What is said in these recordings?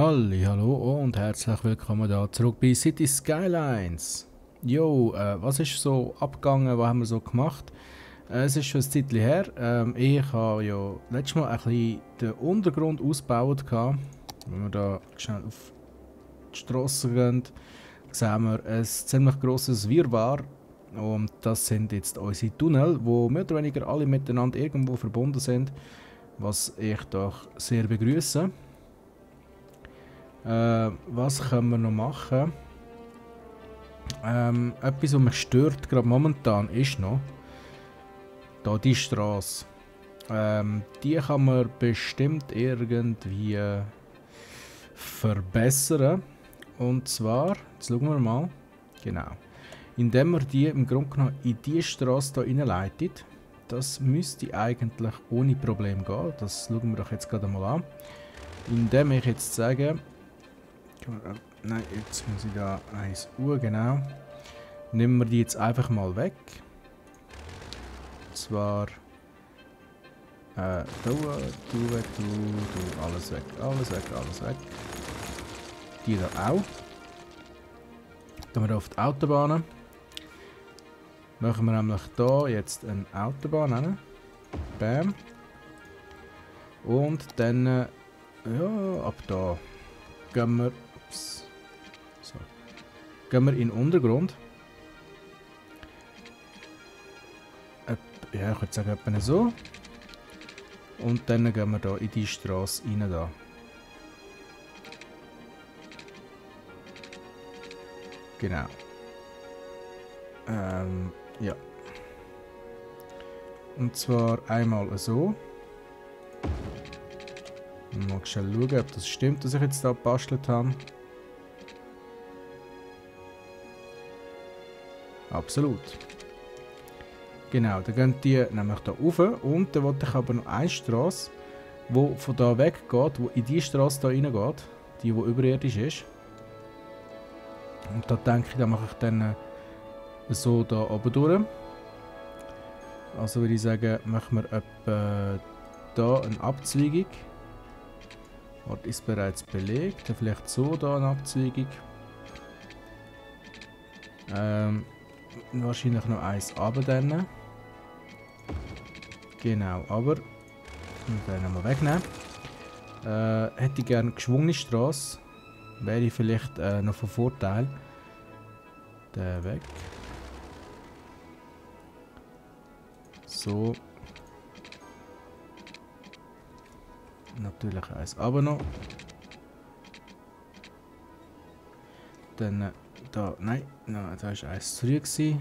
Hallo und herzlich willkommen da zurück bei City Skylines. Jo, was ist so abgegangen, was haben wir so gemacht? Es ist schon ein Zeitchen her. Ich habe ja letztes Mal ein bisschen den Untergrund ausgebaut. Wenn wir da schnell auf die Strasse gehen, sehen wir ein ziemlich grosses Wirrwarr. Und das sind jetzt unsere Tunnel, die mehr oder weniger alle miteinander irgendwo verbunden sind, was ich doch sehr begrüße. Was können wir noch machen? Etwas, was mich stört, gerade momentan, ist noch da die Straße. Die kann man bestimmt irgendwie verbessern. Und zwar, jetzt schauen wir mal, genau, indem man die im Grunde genommen in die Straße hier reinleitet. Das müsste eigentlich ohne Problem gehen. Das schauen wir doch jetzt gerade mal an. Indem ich jetzt sage, nein, jetzt muss ich da 1 Uhr, genau. Nehmen wir die jetzt einfach mal weg. Und zwar du, alles weg, alles weg, alles weg. Die da auch. Gehen wir auf die Autobahnen. Machen wir nämlich da jetzt eine Autobahn hin. Bam. Und dann, ja, ab da gehen wir. So. Gehen wir in den Untergrund. Ja, ich würde sagen, etwa so. Und dann gehen wir da in die Straße rein. Da. Genau. Ja. Und zwar einmal so. Mal schnell schauen, ob das stimmt, was ich jetzt da gebastelt habe. Absolut. Genau, dann gehen die nämlich da rauf und dann wollte ich aber noch eine Straße, die von da weg geht, die in die Straße da reingeht, die überirdisch ist. Und da denke ich, da mache ich dann so da oben durch. Also würde ich sagen, machen wir etwa da eine Abzweigung. Ort ist bereits belegt, vielleicht so da eine Abzweigung. Wahrscheinlich noch eins runter dann. Genau, aber wir können mal wegnehmen. Hätte ich gerne geschwungene Straße. Wäre vielleicht noch von Vorteil. Der weg. So. Natürlich eins aber noch. Dann da, nein, da war eins zu früh gewesen.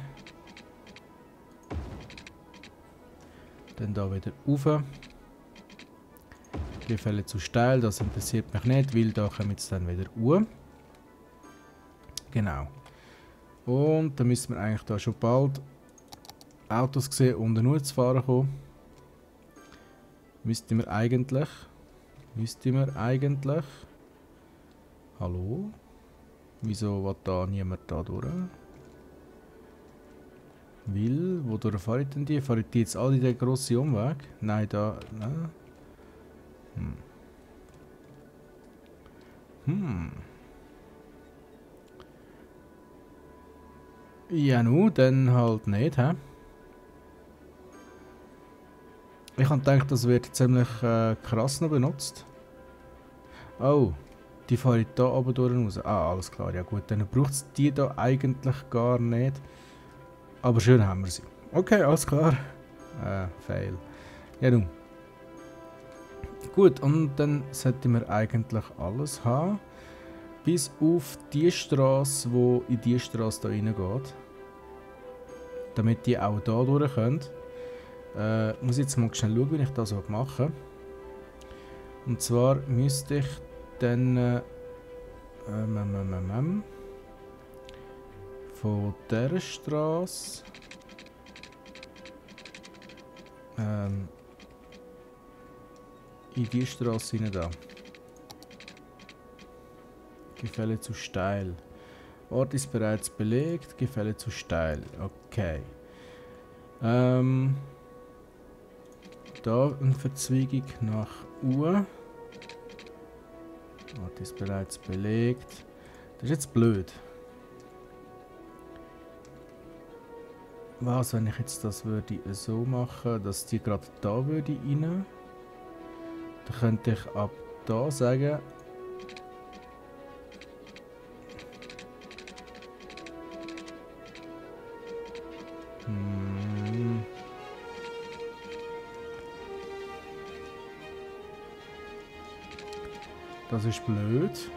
Dann da wieder rauf. Gefälle zu steil, das interessiert mich nicht, weil da kommen jetzt dann wieder hoch. Genau. Und dann müssen wir eigentlich da schon bald Autos sehen, unten nur zu fahren kommen. Müssten wir eigentlich. Hallo? Wieso will da niemand da durch? Weil, wodurch fahren denn die? Fahren die jetzt alle den grossen Umweg? Nein, da. Nein. Ja, nu, dann halt nicht, hä? Ich habe gedacht, das wird ziemlich krass noch benutzt. Oh, die fahren da oben durch raus. Ah, alles klar, ja gut, dann braucht es die da eigentlich gar nicht. Aber schön haben wir sie. Okay, alles klar. Fail. Ja, nun. Gut, und dann sollten wir eigentlich alles haben. Bis auf die Straße, die in die Straße da reingeht. Damit die auch da durch können. Muss ich jetzt mal schnell schauen, wie ich das mache. Und zwar müsste ich dann von dieser Straße in die Straße rein da. Gefälle zu steil. Ort ist bereits belegt. Gefälle zu steil. Okay. Da eine Verzweigung nach U. Ort ist bereits belegt. Das ist jetzt blöd. Was, wenn ich jetzt das würde so machen, dass die gerade da würde rein? Dann könnte ich ab da sagen. Das ist blöd.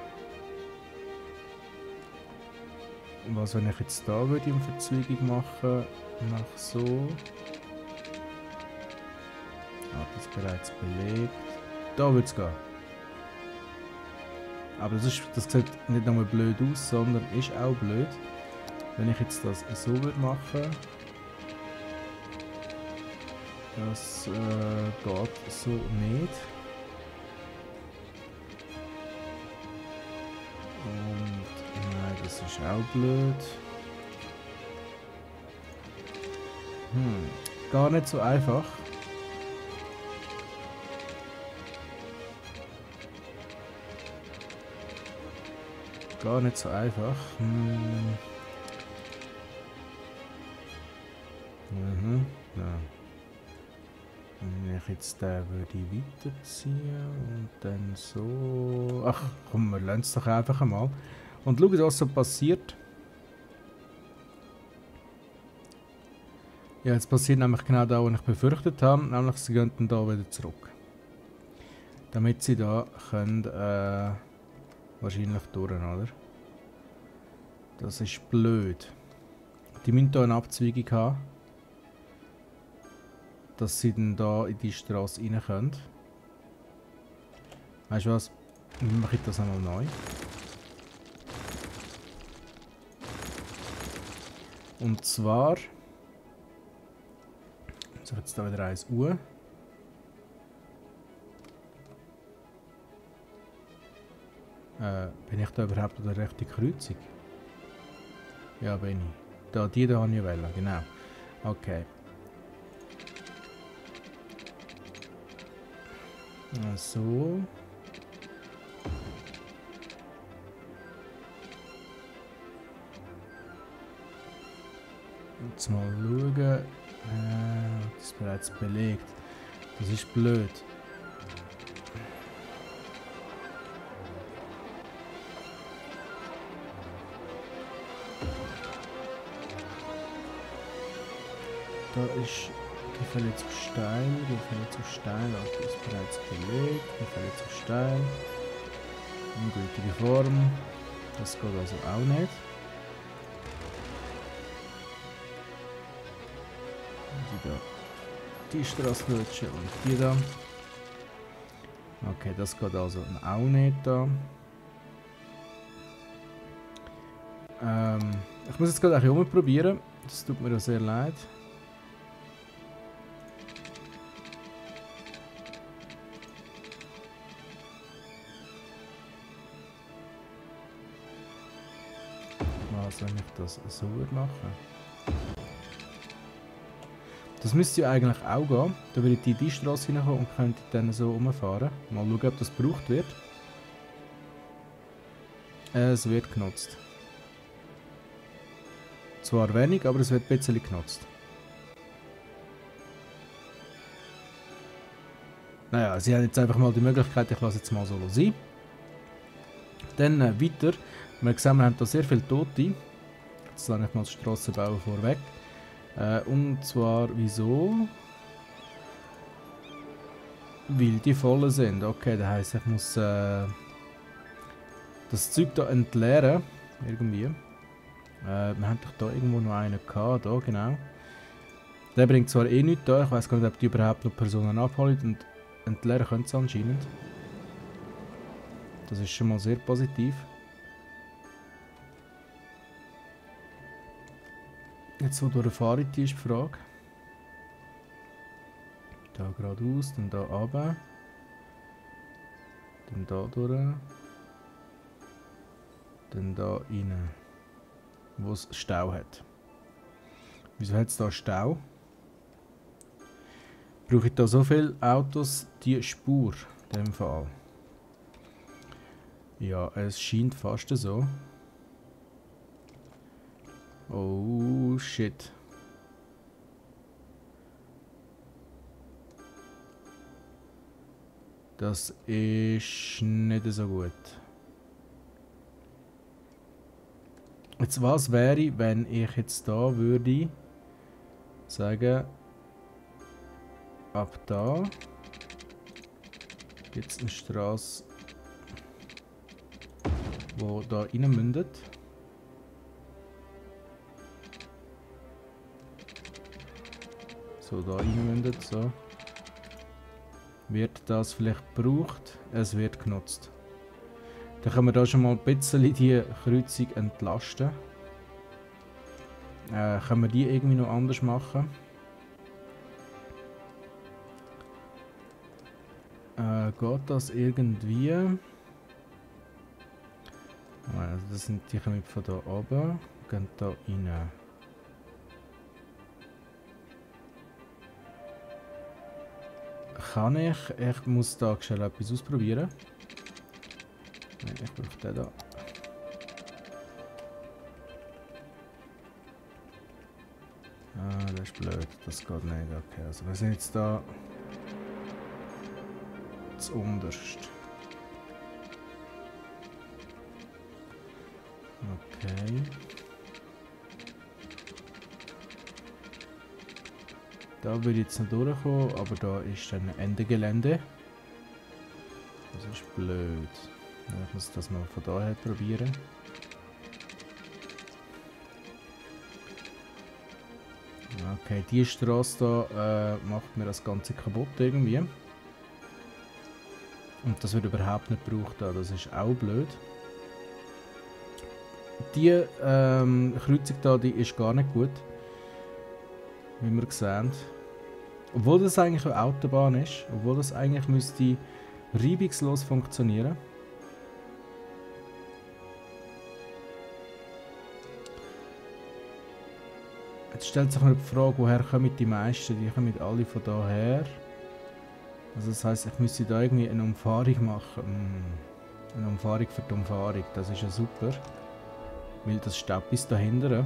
Und was, wenn ich jetzt da würde eine Verzweigung machen? Nach so. Ah, das ist bereits belegt. Da würde es gehen. Aber das sieht nicht nur blöd aus, sondern ist auch blöd. Wenn ich jetzt das so würde machen. Das geht so nicht. Das ist auch blöd. Gar nicht so einfach. Gar nicht so einfach. Ja. Wenn ich jetzt den würde weiterziehen und dann so... Ach komm, wir lassen es doch einfach einmal. Und schauen, was so passiert. Ja, jetzt passiert nämlich genau das, was ich befürchtet habe. Nämlich, sie gehen dann da wieder zurück. Damit sie da können, wahrscheinlich durch, oder? Das ist blöd. Die müssen hier eine Abzweigung haben. Dass sie dann da in die Straße rein können. Weißt du was? Ich mache das einmal neu. Und zwar... So, jetzt da wieder 1 Uhr. Bin ich da überhaupt an der rechten Kreuzung? Ja, bin ich. Da, die da habe ich wählen, genau. Okay. So. Jetzt mal schauen. Das ist bereits belegt. Das ist blöd. Da ist Gefälle zu steil, Gefälle zu steil, das ist bereits belegt, Gefälle zu steil. Ungültige Form. Das geht also auch nicht. Die da. Die Straßenlutsche und die da. Okay, das geht also auch nicht da. Ich muss jetzt gerade ein bisschen rumprobieren. Das tut mir auch sehr leid. Was, wenn ich das so machen? Das müsste ja eigentlich auch gehen. Da würde ich in die Straße hineinkommen und könnte dann so rumfahren. Mal schauen, ob das gebraucht wird. Es wird genutzt. Zwar wenig, aber es wird ein bisschen genutzt. Naja, sie haben jetzt einfach mal die Möglichkeit, ich lasse jetzt mal so sein. Dann weiter. Wir sehen, wir haben hier sehr viele Tote. Jetzt lasse ich mal das Strassenbau vorweg. Und zwar, wieso? Weil die voll sind. Okay, das heisst, ich muss das Zeug hier entleeren. Irgendwie. Wir haben doch da irgendwo noch einen gehabt. Da, genau. Der bringt zwar eh nichts da. Ich weiß gar nicht, ob die überhaupt noch Personen abholen. Und entleeren können sie anscheinend. Das ist schon mal sehr positiv. Jetzt, wo durchfahren ist die Frage. Da geradeaus, dann da runter. Dann da durch. Dann da rein. Wo es Stau hat. Wieso hat es da Stau? Brauche ich da so viele Autos, die Spur in dem Fall? Ja, es scheint fast so. Oh shit. Das ist nicht so gut. Jetzt was wäre, wenn ich jetzt da würde sagen, ab da gibt es eine Straße, wo da rein mündet. So, da rein mündet, so. Wird das vielleicht gebraucht? Es wird genutzt. Dann können wir da schon mal ein bisschen die Kreuzung entlasten. Können wir die irgendwie noch anders machen? Geht das irgendwie? Also das sind die kommen von da oben, gehen da rein. Kann ich? Ich muss da schnell etwas ausprobieren. Nein, ich brauche den da. Ah, das ist blöd, das geht nicht. Okay, also wir sind jetzt da zuunterst. Okay. Da würde ich jetzt noch durchkommen, aber da ist dann Ende Gelände. Das ist blöd. Ich muss das mal von daher probieren. Okay, die Straße da macht mir das Ganze kaputt irgendwie. Und das wird überhaupt nicht gebraucht, das ist auch blöd. Die Kreuzung da, die ist gar nicht gut. Wie wir sehen. Obwohl das eigentlich eine Autobahn ist, obwohl das eigentlich müsste reibungslos funktionieren. Jetzt stellt sich mir die Frage, woher kommen die meisten? Die kommen alle von daher. Also das heisst, ich müsste da irgendwie eine Umfahrung machen. Eine Umfahrung für die Umfahrung, das ist ja super. Weil das steht bis dahinter.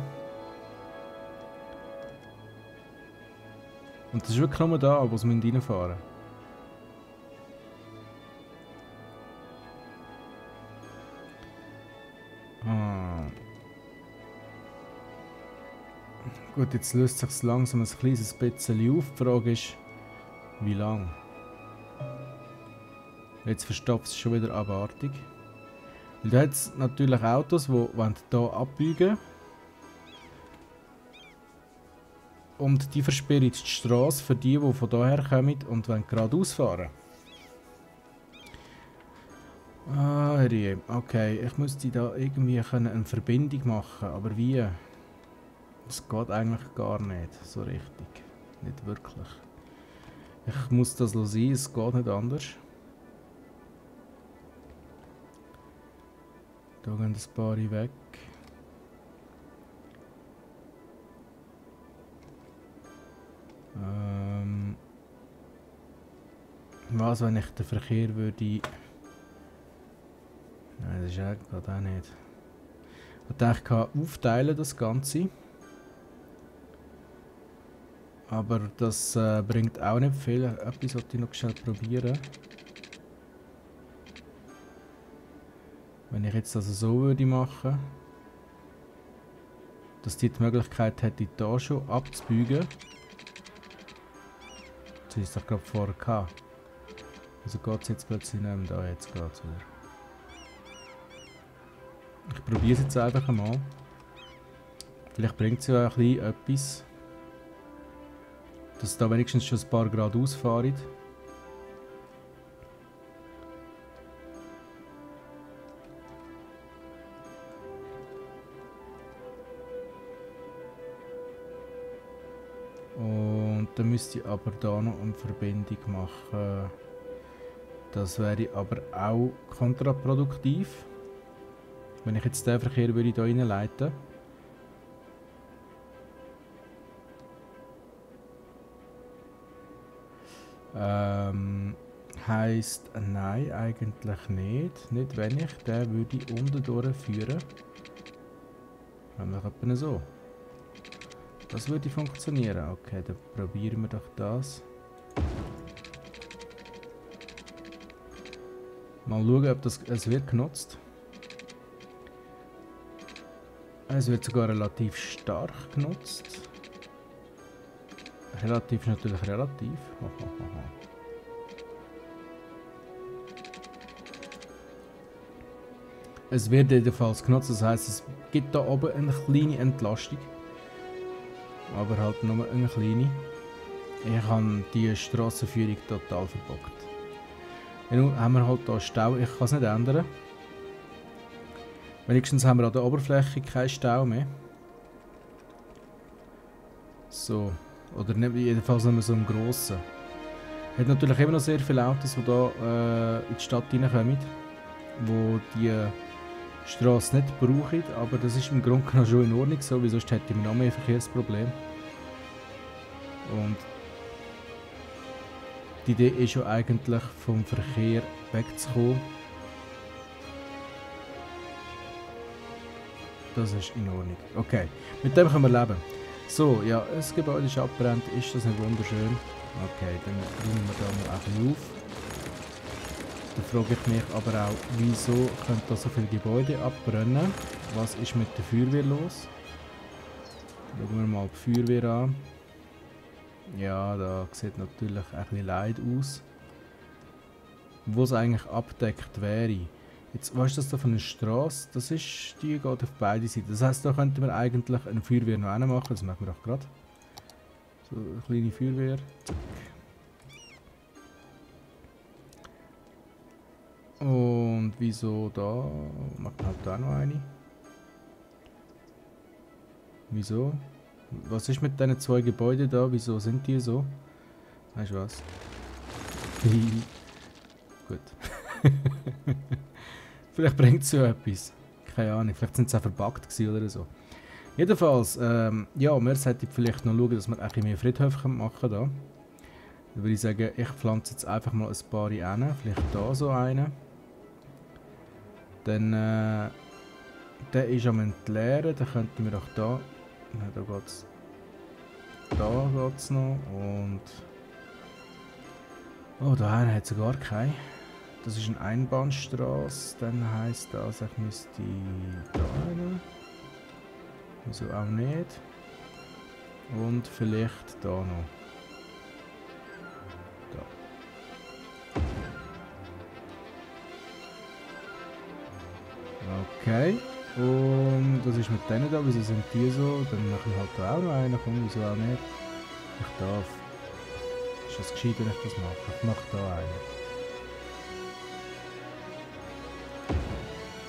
Und das ist wirklich nur da, wo sie reinfahren müssen. Ah. Gut, jetzt löst sich langsam ein kleines bisschen auf. Die Frage ist, wie lang? Jetzt verstopft es schon wieder abartig. Weil da hat es natürlich Autos, die hier abbiegen. Und die versperren die Straße für die von daher kommen und geradeaus fahren. Ah, herrje. Okay, ich müsste da irgendwie eine Verbindung machen, aber wie? Das geht eigentlich gar nicht so richtig. Nicht wirklich. Ich muss das sein, es geht nicht anders. Da gehen ein paar weg. Was, wenn ich den Verkehr würde... Nein, das ist eigentlich auch nicht. Ich dachte, ich kann aufteilen das Ganze. Aber das bringt auch nicht viel. Etwas sollte ich noch schnell probieren. Wenn ich jetzt das so würde machen, dass die Möglichkeit hätte, da schon abzubügen. Das ist doch gerade vorher gehabt. Also geht es jetzt plötzlich nicht mehr da, jetzt geht es wieder. Ich probiere es jetzt einfach einmal. Vielleicht bringt es ja ein bisschen etwas. Dass da wenigstens schon ein paar Grad ausfahren. Und dann müsste ich aber da noch eine Verbindung machen. Das wäre aber auch kontraproduktiv. Wenn ich jetzt den Verkehr würde hier reinleiten. Heisst, nein, eigentlich nicht. Nicht wenn ich den würde unten durchführen. Nämlich etwa so. Das würde funktionieren. Okay, dann probieren wir doch das. Mal schauen, ob es wird genutzt. Es wird sogar relativ stark genutzt. Relativ ist natürlich relativ. Es wird jedenfalls genutzt, das heisst, es gibt da oben eine kleine Entlastung. Aber halt nur eine kleine. Ich habe die Strassenführung total verbockt. Ja, nun haben wir halt hier Stau, ich kann es nicht ändern. Wenigstens haben wir an der Oberfläche keinen Stau mehr. So. Oder nicht, jedenfalls nicht mehr so einen grossen. Hat natürlich immer noch sehr viele Autos, die hier in die Stadt reinkommen. Die die Straße nicht brauchen, aber das ist im Grunde genommen schon in Ordnung so, weil sonst hätten wir noch mehr Verkehrsprobleme. Und die Idee ist ja eigentlich vom Verkehr wegzukommen. Das ist in Ordnung. Okay, mit dem können wir leben. So, ja, das Gebäude ist abbrennt. Ist das nicht wunderschön? Okay, dann räumen wir da mal ein bisschen auf. Da frage ich mich aber auch, wieso können da so viele Gebäude abbrennen? Was ist mit der Feuerwehr los? Schauen wir mal die Feuerwehr an. Ja, da sieht natürlich ein bisschen leid aus. Wo es eigentlich abdeckt wäre. Jetzt, was ist das da für eine Straße? Das ist, die geht auf beide Seiten. Das heisst, da könnten wir eigentlich eine Feuerwehr noch machen. Das machen wir doch gerade. So, eine kleine Feuerwehr. Zack. Und wieso da? Machen wir halt da noch eine. Wieso? Was ist mit diesen zwei Gebäuden da? Wieso sind die so? Weißt du was? Gut. Vielleicht bringt es ja etwas. Keine Ahnung, vielleicht sind sie auch verbuggt oder so. Jedenfalls, ja, wir sollten vielleicht noch schauen, dass wir ein bisschen mehr Friedhöfe machen können. Da würde ich sagen, ich pflanze jetzt einfach mal ein paar rein. Vielleicht da so einen. Dann, der ist am Entleeren, dann könnten wir doch da. Ja, da geht's. Da geht's noch und. Oh, da hat es sogar keinen. Das ist eine Einbahnstraße, dann heisst das, ich müsste da rein. Wieso auch nicht. Und vielleicht da noch. Da. Okay. Und was ist mit denen da? Wieso sind die so? Dann machen wir halt da auch noch einen. Komm, wieso auch nicht? Ich darf. Ist das gescheit, wenn ich das mache? Ich mache da einen.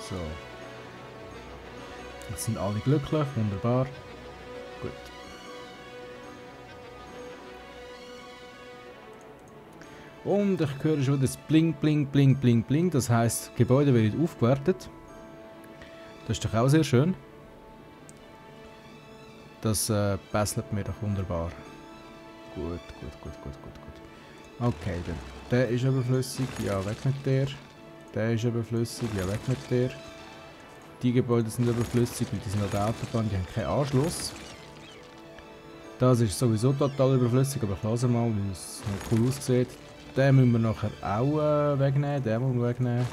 So. Jetzt sind alle glücklich. Wunderbar. Gut. Und ich höre schon das Bling, Bling, Bling, Bling, Bling. Das heisst, Gebäude werden aufgewertet. Das ist doch auch sehr schön. Das passt mir doch wunderbar. Gut. Okay, dann. Der ist überflüssig. Ja, weg mit der. Der ist überflüssig. Ja, weg mit der. Die Gebäude sind überflüssig, weil die sind an der Autobahn. Die haben keinen Anschluss. Das ist sowieso total überflüssig, aber ich lasse mal, weil es noch cool aussieht. Den müssen wir nachher auch wegnehmen. Den müssen wir wegnehmen.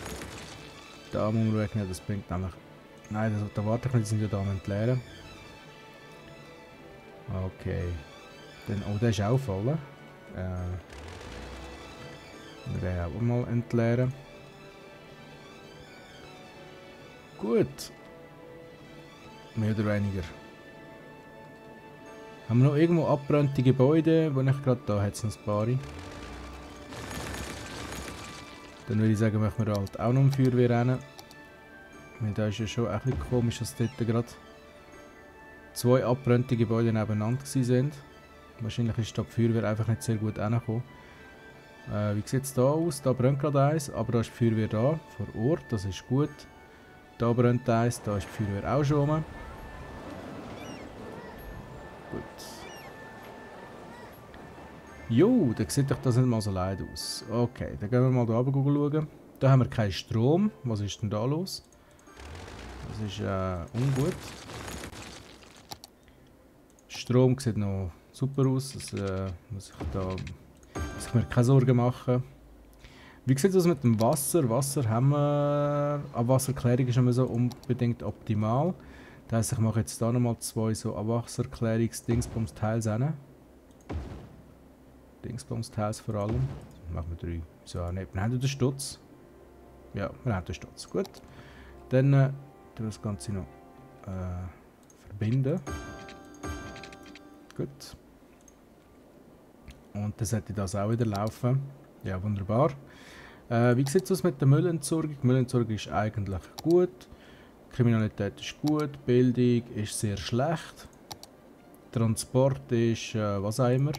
Da müssen wir wegnehmen. Das bringt nämlich... Nein, da warte ich nicht, die sind ja da am Entleeren. Okay. Dann, oh, der ist auch voll. Wir werden auch mal entleeren. Gut. Mehr oder weniger. Haben wir noch irgendwo abgebrannte Gebäude, wo ich gerade da hat es noch ein paar. Dann würde ich sagen, machen wir halt auch noch eine Feuerwehr rein. Da ist ja schon ein bisschen komisch, dass dort gerade zwei abgebrannte Gebäude nebeneinander waren. Wahrscheinlich ist da die Feuerwehr einfach nicht sehr gut angekommen. Wie sieht es da aus? Da brennt gerade eins, aber da ist die Feuerwehr da, vor Ort, das ist gut. Da brennt eins, da ist die Feuerwehr auch schon rum. Gut. Jo, dann sieht doch das nicht mal so leid aus. Okay, dann gehen wir mal da runter schauen. Da haben wir keinen Strom. Was ist denn da los? Das ist ungut. Strom sieht noch super aus. Das, muss ich mir keine Sorgen machen. Wie sieht es aus mit dem Wasser? Wasser haben wir... Abwasserklärung ist immer so unbedingt optimal. Das heisst, ich mache jetzt hier nochmal 2 so Abwasserklärungs-Dingsbums-Teils rein. Dingsbums-Teils vor allem. Machen wir 3. So, ne, wir haben den Stutz. Ja, wir haben den Stutz. Gut. Dann tun wir das Ganze noch verbinden. Gut. Und dann sollte das auch wieder laufen. Ja, wunderbar. Wie sieht es aus mit der Müllentsorgung? Die Müllentsorgung ist eigentlich gut. Kriminalität ist gut. Bildung ist sehr schlecht. Transport ist was auch immer.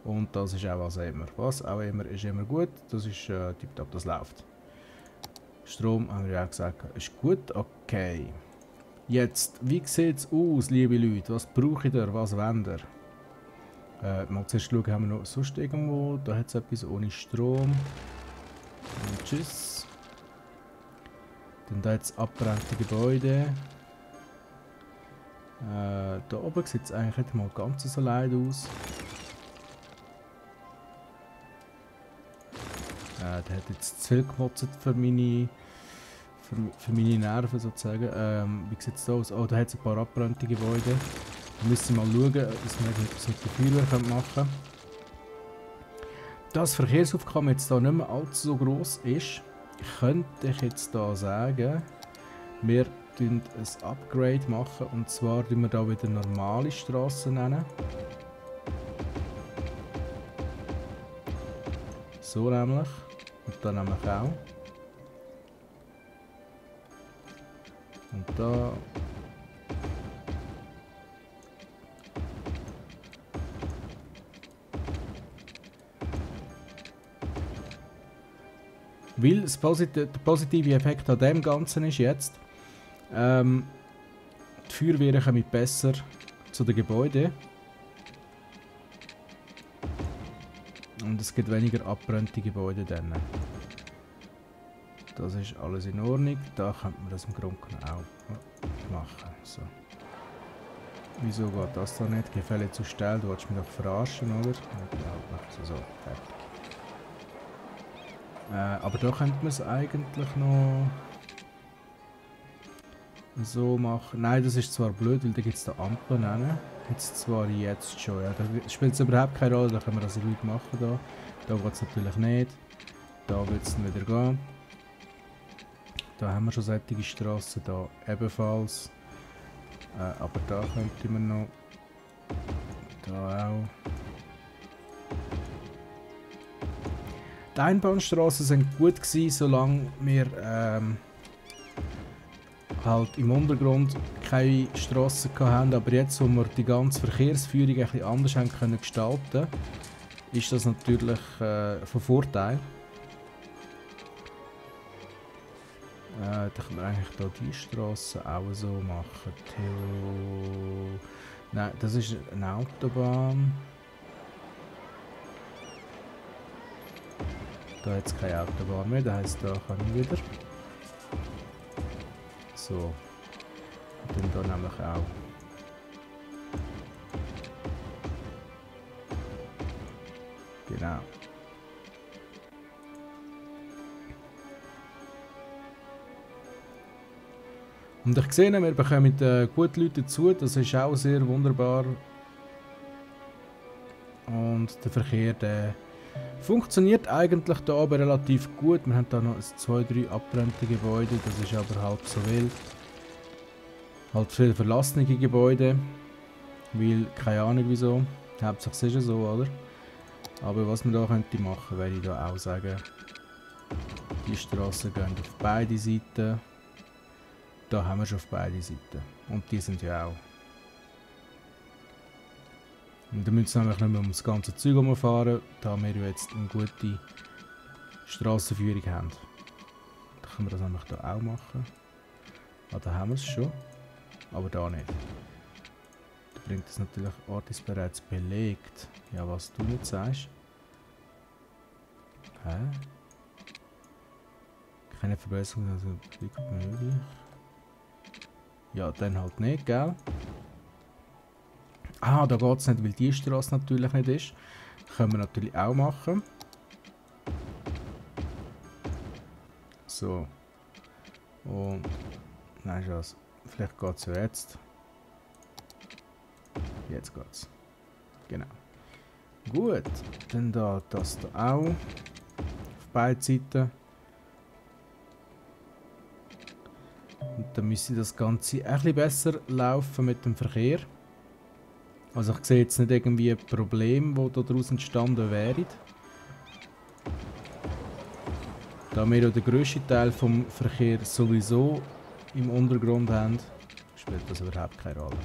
Und das ist auch was auch immer. Was auch immer ist immer gut. Das ist tipptopp, das läuft. Strom, haben wir ja auch gesagt, ist gut. Okay. Jetzt, wie sieht es aus, liebe Leute? Was brauche ich da? Was wollt ihr? Mal zuerst schauen, haben wir noch sonst irgendwo. Da hat es etwas ohne Strom. Und tschüss. Dann da jetzt abgebrannte Gebäude. Da oben sieht es eigentlich nicht mal ganz so leid aus. Der hat jetzt zu viel gemotzt für meine Nerven sozusagen. Wie sieht es da aus? Oh, da hat es ein paar abgebrannte Gebäude. Da müssen wir mal schauen, dass wir etwas mit der Feuerwehr machen können. Da das Verkehrsaufkommen jetzt hier nicht mehr allzu so gross ist, könnte ich jetzt hier sagen, wir machen ein Upgrade machen, und zwar nehmen wir hier wieder normale Strassen nennen. So nämlich. Und da nämlich auch. Und da. Weil der positive Effekt an dem Ganzen ist jetzt, die Feuerwehren kommen besser zu den Gebäuden. Und es gibt weniger abgebrannte Gebäude dann. Das ist alles in Ordnung. Da könnte man das im Grunde auch machen. So. Wieso geht das da nicht? Gefälle zu stellen, du willst mich doch verarschen, oder? So, fertig. Aber da könnte man es eigentlich noch so machen. Nein, das ist zwar blöd, weil da gibt es da Ampeln rein. Jetzt zwar jetzt schon, ja. Da spielt es überhaupt keine Rolle, da können wir das ruhig machen. Da geht es natürlich nicht. Da wird es wieder gehen. Da haben wir schon solche Strassen, da ebenfalls. Aber da könnte man noch. Da auch. Die Einbahnstraßen sind gut gewesen, solange wir halt im Untergrund keine Strassen hatten. Aber jetzt, wo wir die ganze Verkehrsführung ein bisschen anders haben können gestalten, ist das natürlich von Vorteil. Da können wir eigentlich hier die Straße auch so machen. Nein, das ist eine Autobahn. Da hat es keine Autobahn mehr, das heisst, da kann ich wieder. So. Und dann hier nämlich auch. Genau. Und ich sehe, wir bekommen gute Leute dazu, das ist auch sehr wunderbar. Und der Verkehr, der funktioniert eigentlich da oben relativ gut. Wir haben da noch 2, 3 abgebrannte Gebäude, das ist aber halb so wild. Halt viele verlassene Gebäude, weil, keine Ahnung wieso, hauptsächlich ist es so, oder? Aber was man da könnte machen, werde ich da auch sagen, die Straßen gehen auf beide Seiten. Da haben wir schon auf beide Seiten. Und die sind ja auch. Und dann müssen wir nämlich nicht mehr um das ganze Zeug herumfahren, da wir ja jetzt eine gute Strassenführung haben. Da können wir das nämlich da auch machen. Ah, da haben wir es schon. Aber da nicht. Da bringt es natürlich, Ort ist bereits belegt. Ja, was du nicht sagst. Hä? Keine Verbesserung, also möglich. Ja, dann halt nicht, gell? Ah, da geht es nicht, weil die Straße natürlich nicht ist. Können wir natürlich auch machen. So. Und. Nein, Schatz. Vielleicht geht es ja jetzt. Jetzt geht's. Genau. Gut. Dann da das da auch. Auf beiden Seiten. Und dann müsste das Ganze ein bisschen besser laufen mit dem Verkehr. Also ich sehe jetzt nicht irgendwie ein Problem, das daraus entstanden wäre. Da wir ja den grössten Teil vom Verkehr sowieso im Untergrund haben, spielt das überhaupt keine Rolle.